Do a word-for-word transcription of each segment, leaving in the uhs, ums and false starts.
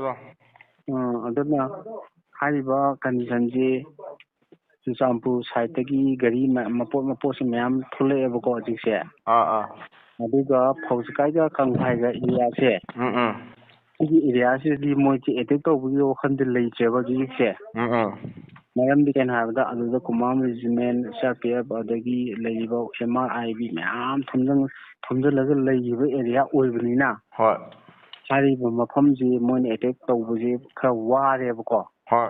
ꯑ, ꯑꯗꯨꯅ ꯍꯥꯏꯔꯤꯕ conditionꯁꯤ ꯆꯨꯔꯆꯥꯟꯄꯨꯔ sideꯇꯒꯤ ꯒꯥꯔꯤ ꯃ-, ꯃꯄꯣꯠ ꯃꯄꯣꯠꯁꯤ ꯃꯌꯥꯝ ꯊꯣꯛꯂꯛꯑꯦꯕꯀꯣ ꯍꯧꯖꯤꯛꯁꯦ꯫ ꯑꯥ, ꯑꯥ꯫ ꯑꯗꯨꯒ ꯐꯧꯖꯤꯀꯥꯏꯒ ꯀꯪꯐꯥꯏꯒ areaꯁꯦ, ꯎꯝ, ꯎꯝ꯫ ꯁꯤꯒꯤ areaꯁꯤꯗꯗꯤ ꯃꯣꯏꯁꯦ attack ꯇꯧꯕꯒꯤ ꯋꯥꯈꯜꯗꯤ ꯂꯩꯇ꯭ꯔꯦꯕ ꯍꯧꯖꯤꯛꯁꯦ꯫ ꯎꯝ, ꯎꯝ꯫ ꯃꯔꯝꯗꯤ ꯀꯩꯅꯣ ꯍꯥꯏꯕꯗ, ꯑꯗꯨꯗ ꯀꯨꯃꯥꯝ regiment, C R P F, ꯑꯗꯒꯤ ꯂꯩꯔꯤꯕ M R I B ꯃꯌꯥꯝ ꯊꯣꯝꯖꯤꯟ-, ꯊꯣꯝꯖꯤꯜꯂꯒ ꯂꯩꯈꯤꯕ area ꯑꯣꯏꯕꯅꯤꯅ, ꯍꯣꯏ꯫ ꯍꯥꯏꯔꯤꯕ ꯃꯐꯝꯁꯤ ꯃꯣꯏꯅ attack ꯇꯧꯕꯁꯦ ꯈꯔ ꯋꯥꯔꯦꯕꯀꯣ꯫ ꯍꯣꯏ꯫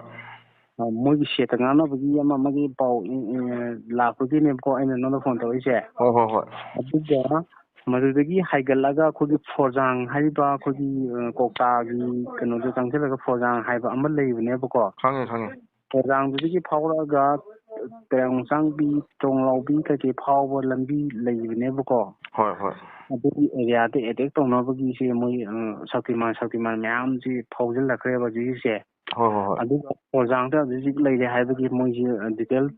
ꯑ, ꯃꯣꯏꯒꯤ ꯁꯦꯠꯇ ꯉꯥꯡꯅꯕꯒꯤ ꯑꯃ ꯑꯃꯒꯤ ꯄꯥꯎ, ꯎꯝ, ꯎꯝ, ꯂꯥꯛꯄꯒꯤꯅꯦꯕꯀꯣ ꯑꯩꯅ ꯅꯉꯣꯟꯗ phone ꯇꯧꯔꯛꯏꯁꯦ꯫ ꯍꯣꯏ, ꯍꯣꯏ, ꯍꯣꯏ꯫ ꯑꯗꯨꯒ ꯃꯗꯨꯗꯒꯤ ꯍꯥꯏꯒꯠꯂꯒ ꯑꯩꯈꯣꯏꯒꯤ ꯐꯣꯔꯖꯥꯡ ꯍꯥꯏꯔꯤꯕ ꯑꯩꯈꯣꯏꯒꯤ, ꯑ, ꯀꯧꯇꯥꯒꯤ ꯀꯩꯅꯣꯗꯣ ꯆꯪꯁꯤꯜꯂꯒ ꯐꯣꯔꯖꯥꯡ ꯍꯥꯏꯕ ꯑꯃ ꯂꯩꯕꯅꯦꯕꯀꯣ꯫ ꯈꯪꯉꯦ, ꯈꯪꯉꯦ꯫ ꯐꯣꯔꯖꯥꯡꯗꯨꯗꯒꯤ ꯐꯥꯎꯔꯛꯑꯒ ꯇꯌꯥꯡꯆꯥꯡꯕꯤ, ꯇꯣꯡꯂꯥꯎꯕꯤ ꯀꯩꯀꯩ ꯐꯥꯎꯕ ꯂꯝꯕꯤ ꯂꯩꯕꯅꯦꯕꯀꯣ꯫ ꯍꯣꯏ, ꯍꯣꯏ꯫ ꯑꯗꯨꯒꯤ areaꯗ attack ꯇꯧꯅꯕꯒꯤꯁꯦ ꯃꯣꯏ, ꯑ, ꯁꯛꯇꯤꯃꯥꯟ, ꯁꯛꯇꯤꯃꯥꯟ ꯃꯌꯥꯝꯁꯤ ꯐꯥꯎꯖꯤꯜꯂꯛꯈ꯭ꯔꯦꯕ ꯍꯧꯖꯤꯛꯁꯦ꯫ ꯍꯣꯏ, ꯍꯣꯏ, ꯍꯣꯏ꯫ ꯑꯗꯨꯒ ꯐꯣꯔꯖꯥꯡꯗ ꯍꯧꯖꯤꯛ ꯍꯧꯖꯤꯛ ꯂꯩꯔꯦ ꯍꯥꯏꯕꯒꯤ ꯃꯣꯏꯁꯤ, ꯑ, detail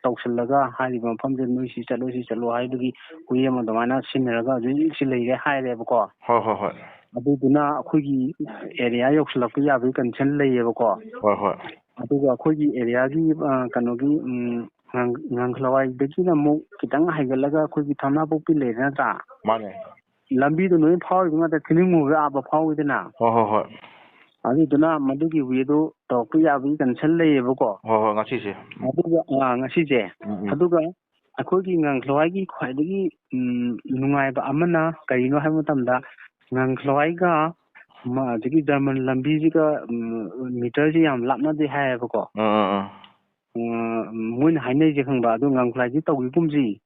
ꯇꯧꯁꯤꯜꯂꯒ ꯍꯥꯏꯔꯤꯕ ꯃꯐꯝꯁꯦ ꯅꯣꯏ ꯁꯤ ꯆꯠꯂꯨ, ꯁꯤ ꯆꯠꯂꯨ ꯍꯥꯏꯕꯒꯤ ꯍꯨꯏ ꯑꯃ ꯑꯗꯨꯃꯥꯏꯅ ꯁꯤꯟꯅꯔꯒ ꯍꯧꯖꯤꯛ ꯍꯧꯖꯤꯛꯁꯤ ꯂꯩꯔꯦ ꯍꯥꯏꯔꯦꯕꯀꯣ꯫ ꯍꯣꯏ, ꯍꯣꯏ, ꯍꯣꯏ꯫ ꯑꯗꯨꯗꯨꯅ ꯑꯩꯈꯣꯏꯒꯤ area ꯌꯧꯁꯤꯜꯂꯛꯄ ꯌꯥꯕꯒꯤ condition ꯂꯩꯌꯦꯕꯀꯣ꯫ ꯍꯣꯏ, ꯍꯣꯏ꯫ ꯑꯗꯨꯒ ꯑꯩꯈꯣꯏꯒꯤ areaꯒꯤ, ꯑ, ꯀꯩꯅꯣꯒꯤ, ꯎꯝ, ꯉꯥꯡ-, ꯉꯥꯡꯈꯂꯋꯥꯏꯗꯒꯤꯅ ꯑꯃꯨꯛ ꯈꯤꯇꯪ ꯍꯥꯏꯒꯠꯂꯒ ꯑꯩꯈꯣꯏꯒꯤ ꯊꯝꯅꯥꯄꯣꯛꯄꯤ ꯂꯩꯔꯦ ꯅꯠꯇ꯭ꯔꯥ? ꯃꯥꯅꯦ꯫ ꯂꯝꯕꯤꯗꯣ ꯅꯣꯏ ꯐꯥꯎꯔꯤꯕ ꯉꯥꯛꯇ ꯊꯤꯅꯤꯡꯉꯨꯔꯒ ꯑꯥꯕ ꯐꯥꯎꯏꯗꯅ꯫ ꯍꯣꯏ, ꯍꯣꯏ, ꯍꯣꯏ꯫ ꯑꯗꯨꯗꯨꯅ ꯃꯗꯨꯒꯤ wayꯗꯨ ꯇꯧꯔꯛꯄ ꯌꯥꯕꯒꯤ condition ꯂꯩꯌꯦꯕꯀꯣ꯫ ꯍꯣꯏ, ꯍꯣꯏ, ꯉꯁꯤꯁꯦ꯫ ꯎꯝ꯫ ꯑꯗꯨꯒ, ꯑ, ꯉꯁꯤꯁꯦ꯫ ꯎꯝ, ꯎꯝ꯫ ꯑꯗꯨꯒ ꯑꯩꯈꯣꯏꯒꯤ ꯉꯥꯡꯈꯂꯋꯥꯏꯒꯤ ꯈ꯭ꯋꯥꯏꯗꯒꯤ, ꯎꯝ, ꯅꯨꯡꯉꯥꯏꯕ ꯑꯃꯅ ꯀꯔꯤꯅꯣ ꯍꯥꯏꯕ ꯃꯇꯝꯗ, ꯉꯥꯡꯈꯂꯋꯥꯏꯒ ꯃ-, ꯑꯗꯒꯤ ꯖꯔꯃꯟ ꯂꯝꯕꯤꯁꯤꯒ, ꯎꯝ, meterꯁꯤ ꯌꯥꯝ ꯂꯥꯞꯅꯗꯦ ꯍꯥꯏꯌꯦꯕꯀꯣ꯫ ꯑꯥ, ꯑꯥ, ꯑꯥ꯫ ꯑ, ꯃꯣꯏꯅ ꯍꯥꯏꯅꯔꯤꯁꯦ ꯈꯪꯕ, ꯑꯗꯨ ꯉꯥꯡꯈꯂꯋꯥꯏꯁꯤ ꯇꯧꯈꯤꯒꯨꯝꯁꯤ꯫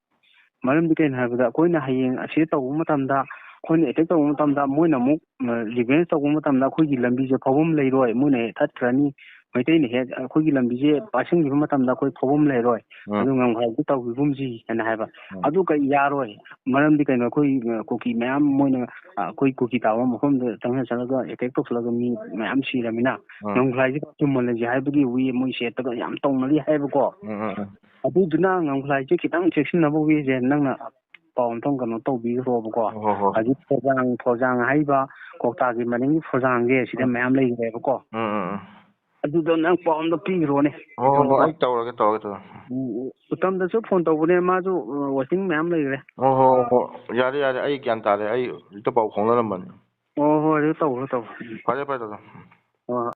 ꯃꯔꯝꯗꯤ ꯀꯩꯅꯣ ꯍꯥꯏꯕꯗ, ꯑꯩꯈꯣꯏꯅ ꯍꯌꯦꯡ ꯑꯁꯤ ꯇꯧꯕ ꯃꯇꯝꯗ, ꯑꯩꯈꯣꯏꯅ attack ꯇꯧꯕ ꯃꯇꯝꯗ, ꯃꯣꯏꯅ ꯑꯃꯨꯛ, ꯑ, revenge ꯇꯧꯕ ꯃꯇꯝꯗ ꯑꯩꯈꯣꯏꯒꯤ ꯂꯝꯕꯤꯁꯦ ꯐꯥꯎꯐꯝ ꯂꯩꯔꯣꯏ, ꯃꯣꯏꯅ ꯍꯦꯛ ꯊꯠꯈ꯭ꯔꯅꯤ꯫ ꯃꯩꯇꯩꯅ ꯍꯦꯛ ꯑꯩꯈꯣꯏꯒꯤ ꯂꯝꯕꯤꯁꯦ ꯄꯥꯏꯁꯤꯟꯈꯤꯕ ꯃꯇꯝꯗ ꯑꯩꯈꯣꯏ ꯐꯥꯎꯐꯝ ꯂꯩꯔꯣꯏ꯫ ꯎꯝ꯫ ꯑꯗꯨ ꯉꯝꯈꯥꯏꯗꯤ ꯇꯧꯕꯤꯒꯨꯝꯁꯤ ꯍꯥꯏꯅ ꯍꯥꯏꯕ꯫ ꯎꯝ꯫ ꯑꯗꯨ ꯀꯔꯤ ꯌꯥꯔꯣꯏ? ꯃꯔꯝꯗꯤ ꯀꯩꯅꯣ, ꯑꯩꯈꯣꯏ, ꯑ, ꯀꯨꯀꯤ ꯃꯌꯥꯝ ꯃꯣꯏꯅ, ꯑ, ꯑꯩꯈꯣꯏ ꯀꯨꯀꯤ ꯇꯥꯕ ꯃꯐꯝꯗ ꯆꯪꯁꯤꯜ ꯆꯠꯂꯒ attack ꯇꯧꯁꯤꯜꯂꯒ ꯃꯤ ꯃꯌꯥꯝ ꯁꯤꯔꯃꯤꯅ, ꯎꯝ꯫ ꯉꯝꯈꯥꯏꯁꯦ ꯆꯨꯝꯃꯜꯂꯁꯤ ꯍꯥꯏꯕꯒꯤ ꯋꯤ ꯃꯣꯏ ꯁꯦꯠꯇꯒ ꯌꯥꯝ ꯇꯧꯅꯔꯤ ꯍꯥꯏꯕꯀꯣ꯫ ꯎꯝ, ꯎꯝ, ꯎꯝ꯫ ꯑꯗꯨꯗꯨꯅ ꯉꯝꯈꯥꯏꯁꯦ ꯈꯤꯇꯪ ꯆꯦꯛꯁꯤꯟꯅꯕ ꯋꯤꯁꯦ ꯅꯪꯅ ꯄꯥꯎ ꯑꯝꯇꯪ ꯀꯩꯅꯣ ꯇꯧꯕꯤꯈ꯭ꯔꯣꯕꯀꯣ꯫ ꯍꯣꯏ, ꯍꯣꯏ, ꯍꯣꯏ꯫ ꯍꯧꯖꯤꯛ ꯐꯣꯖꯥꯡ, ꯐꯣꯖꯥꯡ ꯍꯥꯏꯕ ꯀ꯭ꯋꯥꯛꯇꯥꯒꯤ ꯃꯅꯤꯡꯒꯤ ꯐꯣꯖꯥꯡꯁꯦ ꯁꯤꯗ ꯎꯝ꯫ ꯃꯌꯥꯝ ꯂꯩꯈ꯭ꯔꯦꯕꯀꯣ꯫ ꯎꯝ, ꯎꯝ, ꯎꯝ꯫ ꯑꯗꯨꯗꯣ ꯅꯪ ꯄꯥꯎ ꯑꯝꯇ ꯄꯤꯈ꯭ꯔꯣꯅꯦ꯫ ꯍꯣꯏ, ꯍꯣꯏ, ꯍꯣꯏ, ꯀꯩꯅꯣꯗꯣ꯫ ꯑꯩ ꯇꯧꯔꯒꯦ, ꯇꯧꯔꯒꯦ, ꯇꯧꯔꯒꯦ꯫ ꯎꯝ, ꯎꯇꯝꯗꯁꯨ ꯐꯣꯟ ꯇꯧꯕꯅꯦ, ꯃꯥꯁꯨ, ꯑ, ꯋꯥꯁꯤꯡ ꯃꯌꯥꯝ ꯂꯩꯈ꯭ꯔꯦ꯫ ꯍꯣꯏ, ꯍꯣꯏ, ꯍꯣꯏ, ꯍꯣꯏ, ꯌꯥꯔꯦ, ꯌꯥꯔꯦ, ꯑꯩ ꯒ꯭ꯌꯥꯟ ꯇꯥꯔꯦ, ꯑꯩ ꯍꯦꯛꯇ ꯄꯥꯎ ꯐꯥꯎꯅꯔꯝꯕꯅꯤ꯫ ꯑꯣ, ꯍꯣꯏ, ꯑꯗꯨ ꯇꯧꯈ꯭ꯔꯣ, ꯇꯧꯈ꯭ꯔꯣ꯫ ꯎꯝ꯫ ꯐꯔꯦ, ꯐꯔꯦ, ꯇꯥꯇꯣꯟ꯫ ꯍꯣꯏ, ꯍꯣꯏ꯫